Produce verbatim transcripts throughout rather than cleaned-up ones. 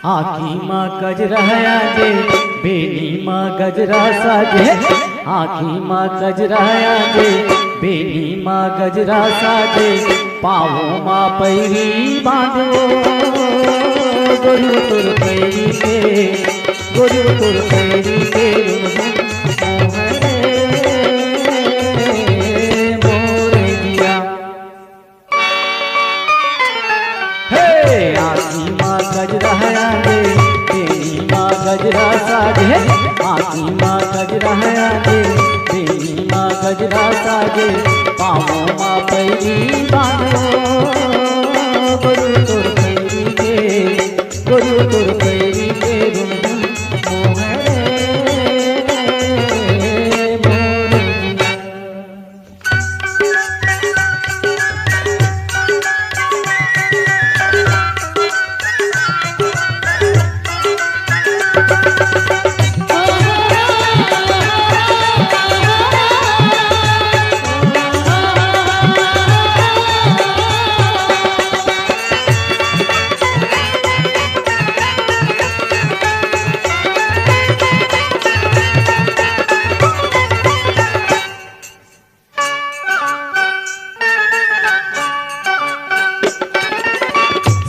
आँखी म गजरा आगे, बेनी म गजरा साजे। आँखी म गजरा आगे, बेनी म गजरा साजे। पाँव म पैरी बांधो, गोरी तोर पैरी के, गोरी तोर पैरी के रुनझुन मोहरे मोर जिया। हे आँखी म गजरा आगे, बेनी म गजरा साजे। आँखी म गजरा आगे, बेनी म गजरा साजे। पाँव म पैरी बांधो, गोरी तोर पैरी के, गोरी तोर पैरी के रुनझुन मोहरे मोर।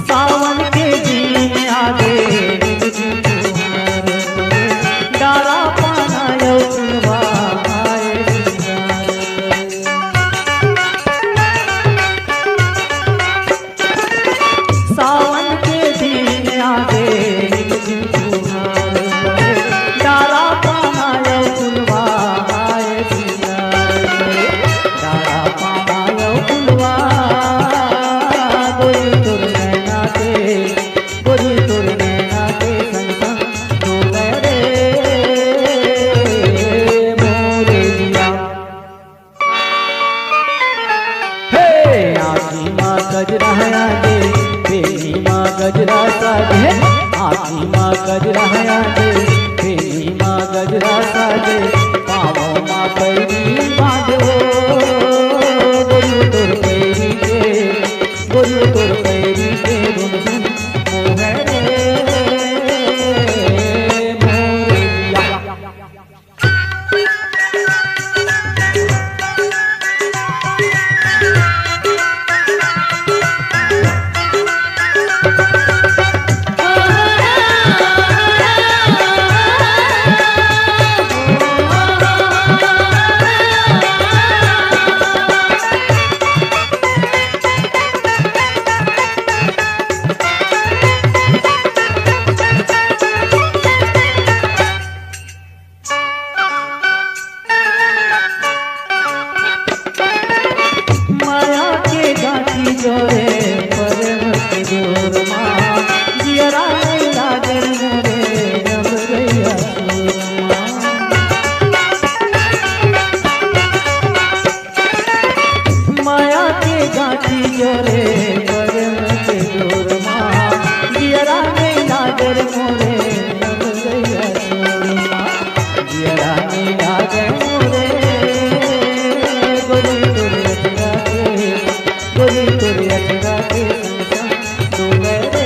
सावन के दिन आगे, डारा पाना लौटवा आए। सावन के दिन आगे, एक झिन तुहार डारा पाना अउ फुलवा आए सिंगार। डारा पाना अउ फुलवा, गोरी तोर नैना के, गोरी तोर नैना के संग संग डोले रे मोर जिया। हे आँखी मा गजरा आगे, बेनी मा गजरा साजे। आँखी मा गजरा आगे, बेनी मा गजरा साजे। पाँव मा पैरी बांधो, गोरी तोर पैरी के, गोरी तोर पैरी के रुनझुन मोहरे मोर जिया। माया के गांठी जोरे प्रेम के डोर मा, जियरा नइ लागे मोरे अब गया सुरमा। माया के गांठी जोरे प्रेम के डोर मा, जियरा नइ लागे मोरे अब गया सुरमा। जियरा नइ लागे मोरे, गोरी तोर अचरा के, गोरी तोर अचरा के संग संग डोले रे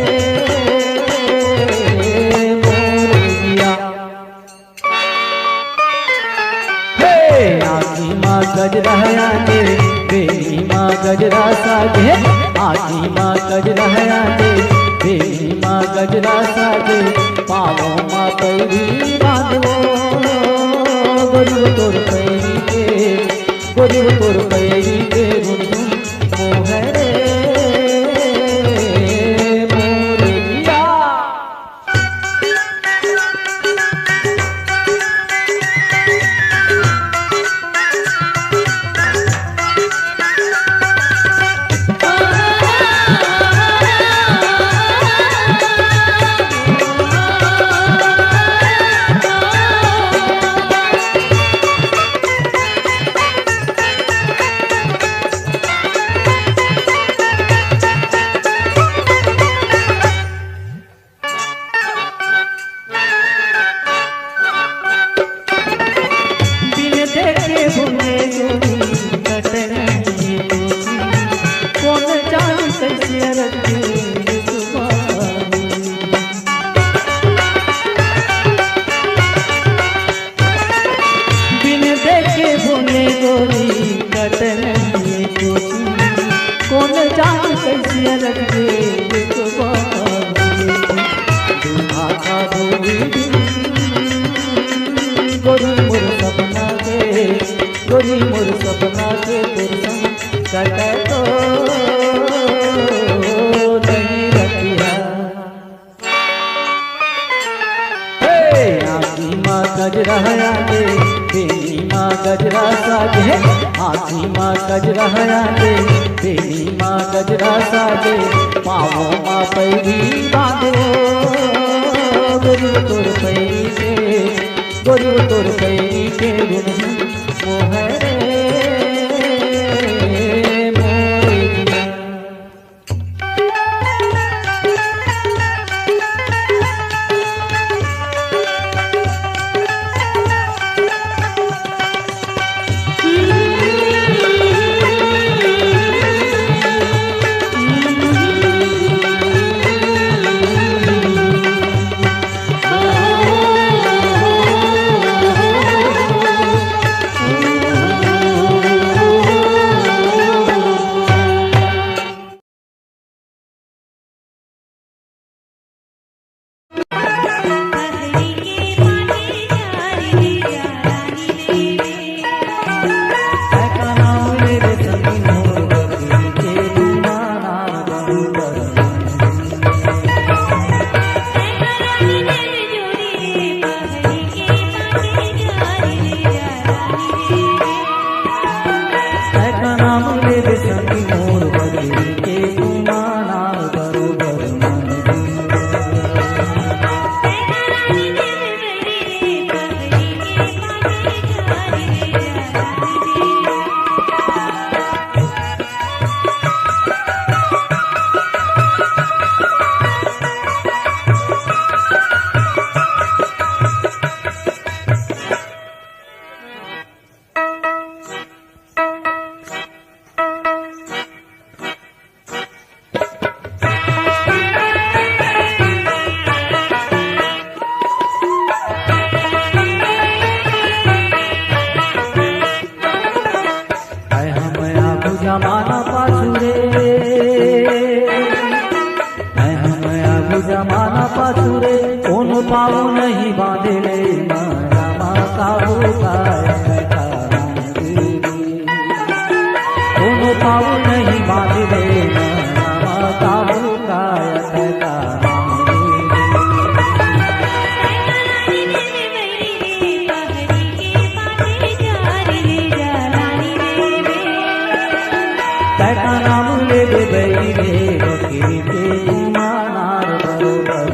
मोर जिया। हे आँखी मा गजरा आगे, बेनी मा गजरा साजे। आँखी मा गजरा आगे, बेनी मा गजरा साजे। पाँव मा पैरी बांधो, गोरी तोर पैरी के, गोरी तोर पैरी के रुनझुन मोहरे मोर जिया। गजरा हया दे, बेनी मा गजरा साजे, आँखी मा गजरा हया दे, बेनी मा गजरा साजे, पाँवों मा पैरी बाँधे, गोरी तोर पैरी के, गोरी तोर पैरी के गुन मोहरे मोर जिया। ऐ हम आगू जमाना पाछू रे, ऐ हम आगू जमाना पाछू रे, कोनो पाँव नहीं बाँधे ले, माया मा काबू काय। कोनो पाँव नहीं बाँधे ले, माया मा काबू काय। तैं का नाम लेबे बइरी रे, बकरी के उमा नार बरोबर।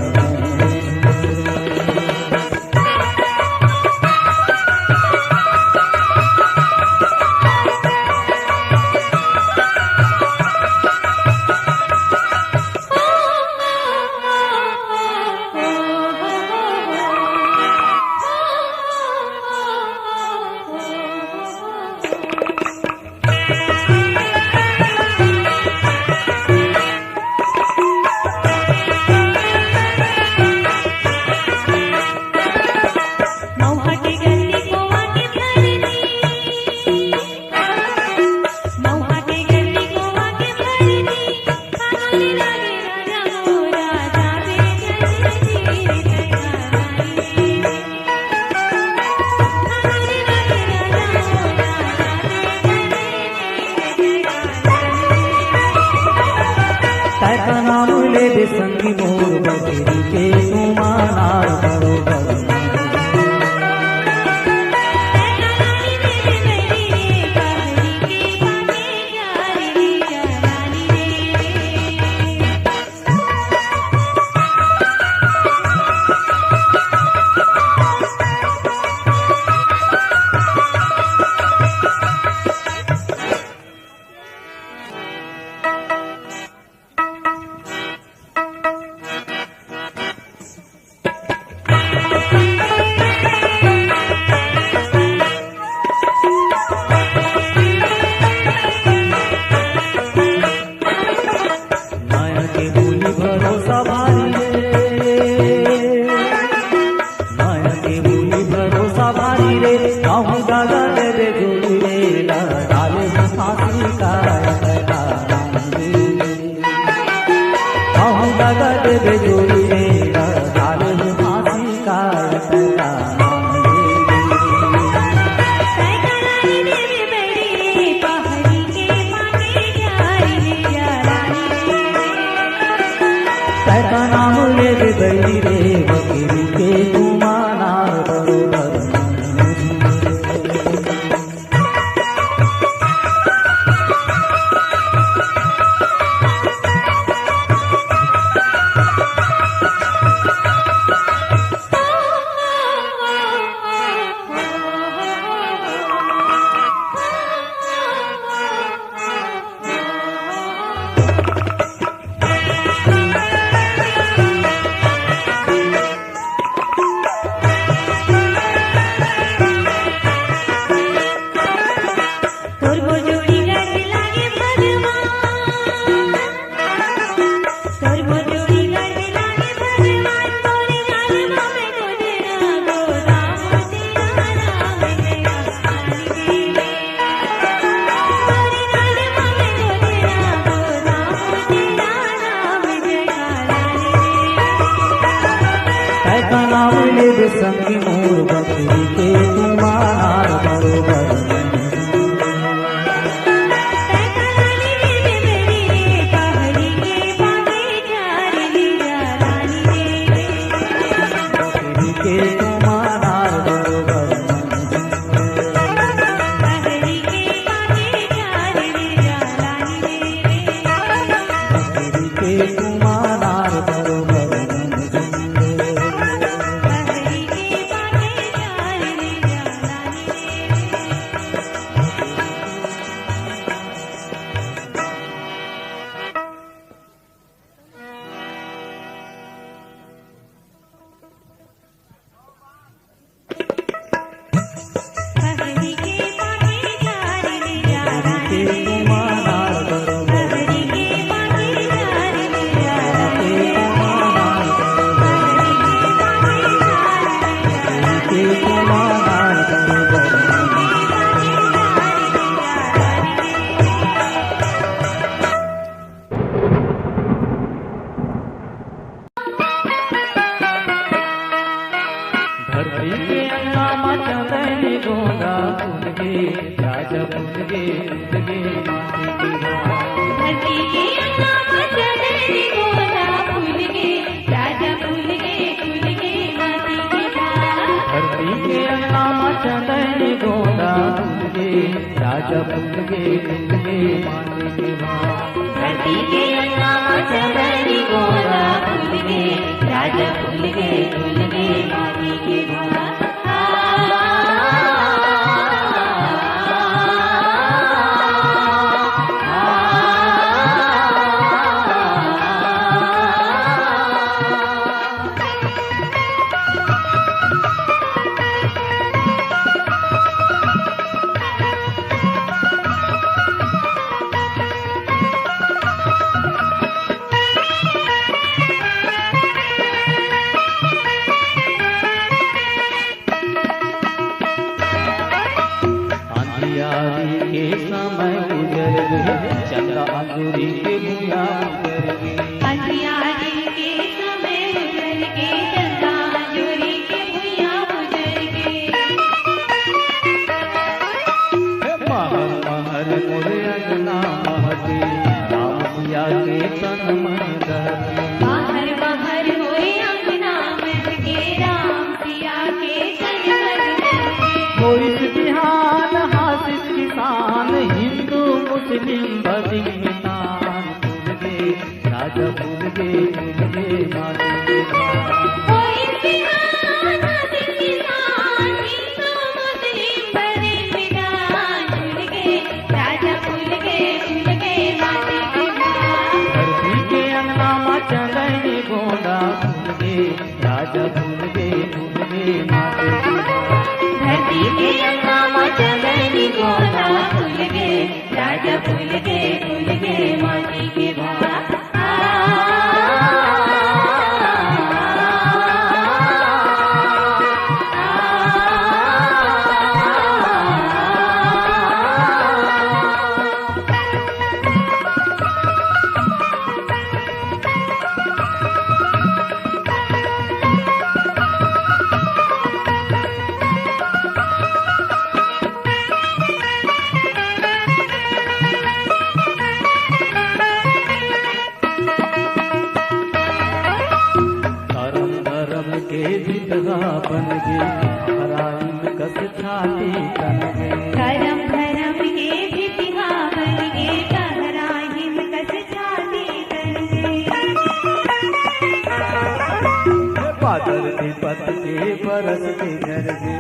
तैं का नाम लेबे संगी मोर, बकरी के उमा नार बरोबर। माया के बोली भरोसा भारी रे, माया के बोली भरोसा भारी रे, कहूँ गगन रे जोड़ी रे, लगा ले फांसी का अटका राम रे। कहूँ गगन रे जोड़ी रे, लगा ले फांसी का अटका राम रे। तैं का नाम लेबे बइरी रे, बकरी के उमा नार बरोबर। संग मोर बकरी के तुम्हार बरोबर। बकरी के तुम्हार बरोबर। बकरी के तुम्हार बरोबर। धरती के अंगना म चंदैनी गोंदा फूल गे, राजा फूल गे, फूल गे माटी के भार। धरती के अंगना म चंदैनी गोंदा फूल गे, राजा फूल गे, फूल गे माटी के भार। धरती के अंगना म चंदैनी गोंदा फूल गे, राजा फूल गे, फूल गे माटी के भार। धरती के अंगना म चंदैनी गोंदा फूल गे, राजा फूल गे, फूल गे माटी के भार। अंधियारी के समय गुजर गे, चंदा अंजोरी के भुइयां उतर गे। अंधियारी के समय गुजर गे, चंदा अंजोरी के भुइयां उतर गे। हे महर महर मोर अंगना महके, राम सिया के तन मन दहके। महर महर होए अंगना महके, राम सिया के तन मन दहके। होइस बिहान हासिस किसान, हिंदू मुस्लिम बदिन मितान। फूल गे राजा फूल गे, फूल गे माटी के भार। होइस बिहान हासिस किसान, हिंदू मुस्लिम बदिन मितान। फूल गे राजा फूल गे, फूल गे माटी के भार। धरती के अंगना म चंदैनी गोंदा फूल गे, राजा फूल गे, फूल गे माटी के भार। धरती के अंगना म चंदैनी गोंदा फूल गे, राजा फूल गे, फूल गे माटी के भार। करम धरम के भितहा बन गे, पहराइन कस छाती तन गे। करम धरम के भितहा बन गे, पहराइन कस छाती तन गे। बादर विपत के बरस के झर गे,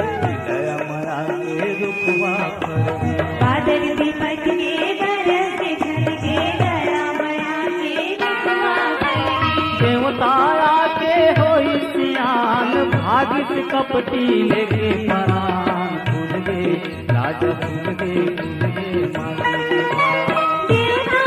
दया मया के रुखवा फर गे। बादर विपत के बरस के झर गे, दया मया के रुखवा फर गे। देवता आके होई सियान, भागिस कपटी लेके परान। फूल गे राजा फूल गे, फूल गे माटी के भार। देवता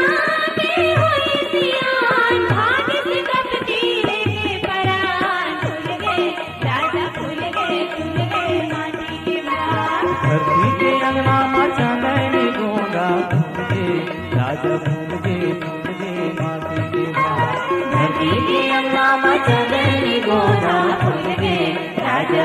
के होई सियान, भागिस कपटी लेके परान। फूल गे राजा फूल गे, फूल गे माटी के भार। धरती के अंगना म चंदैनी गोंदा फूल गे, राजा फूल गे, फूल गे माटी के भार। धरती के अंगना म चंदैनी गोंदा फूल गे, राजा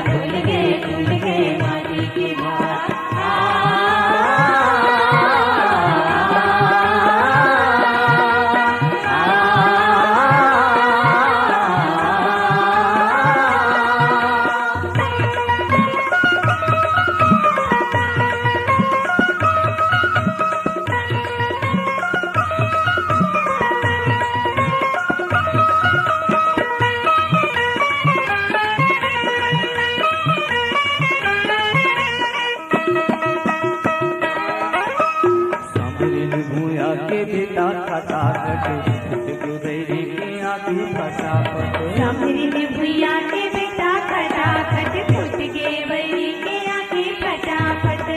फूट गे बैरी के आँखी फटाफट। सांभरी में भुइयां के बेटा खटाखट, फूट गे बैरी के आँखी फटाफट।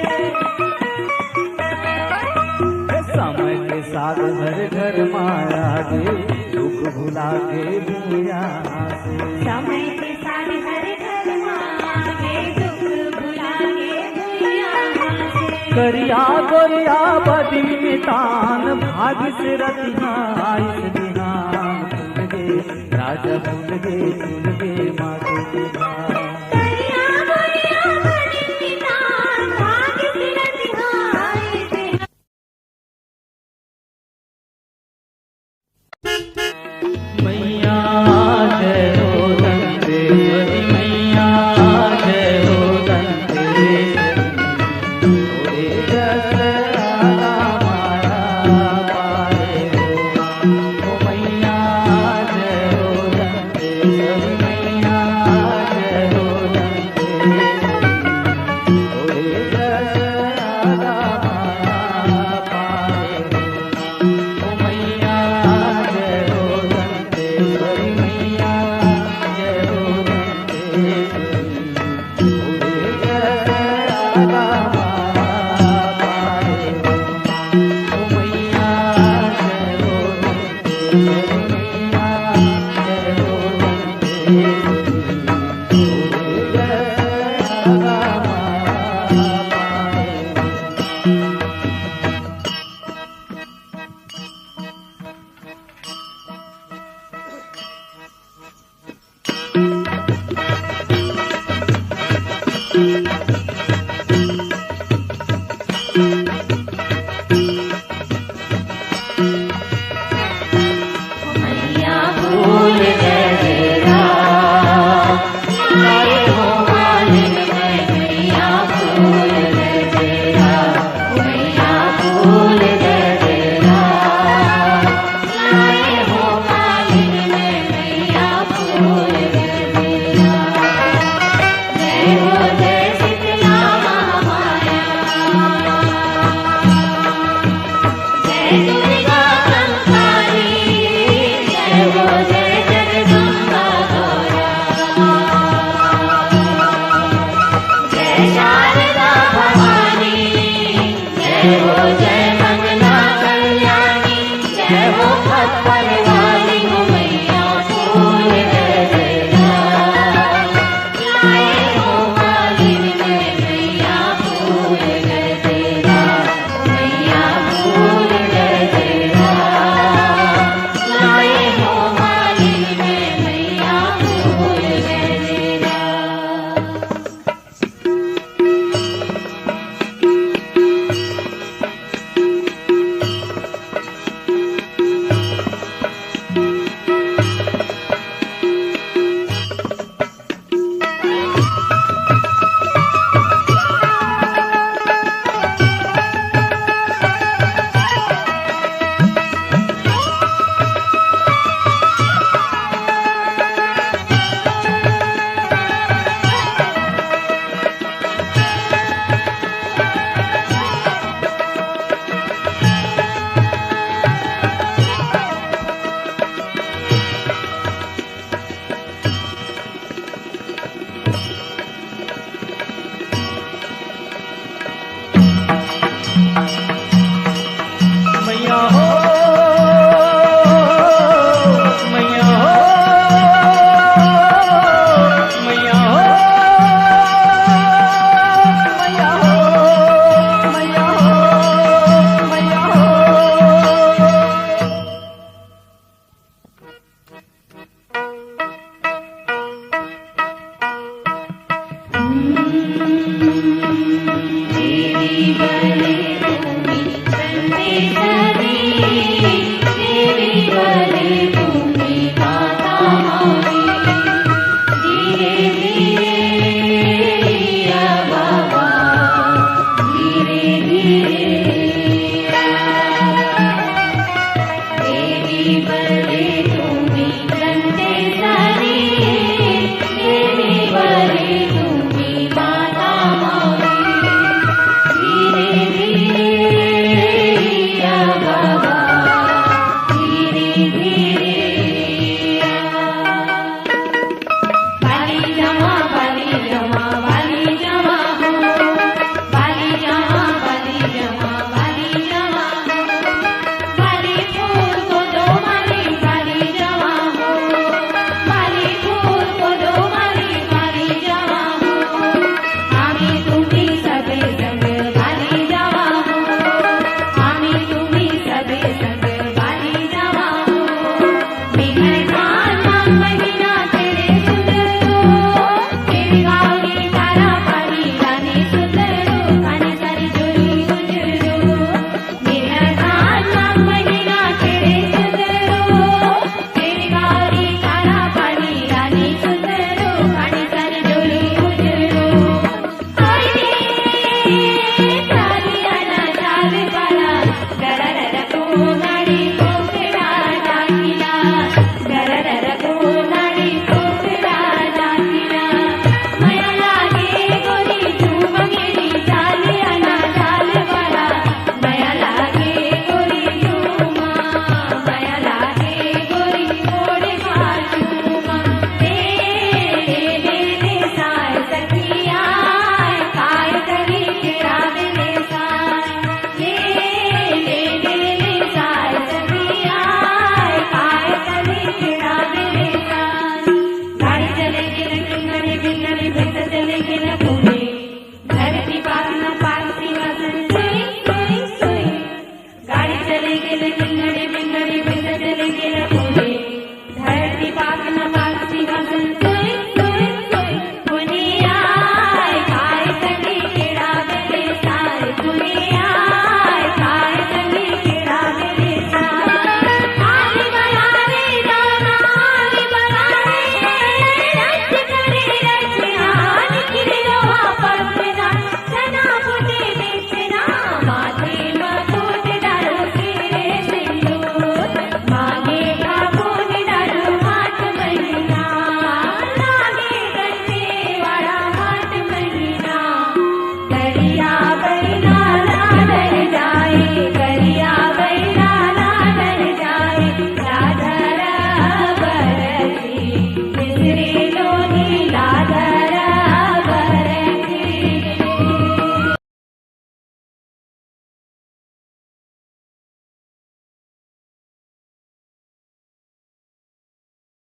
हे समय के साथ हर घर मा आगे, दुख भुला के भुइयां से। समय के साथ हर घर मा आगे, दुख भुला के भुइयां से। करिया गोरिया बदिन मितान, भागिस रतिहा आइस बिहान। फूट गे राजा, फूट गे, फूट गे माँ के बिहान। करिया गोरिया बदिन मितान, भागिस रतिहा आइस बिहान। मैया जय हो दंतेश्वरी, मैया जय हो दंतेश्वरी। तोरे जस आला माया पाए हो माँ। ओ मैया जय हो दंतेश्वरी, मैया जय हो दंतेश्वरी। तोरे जस आला माया पाए हो।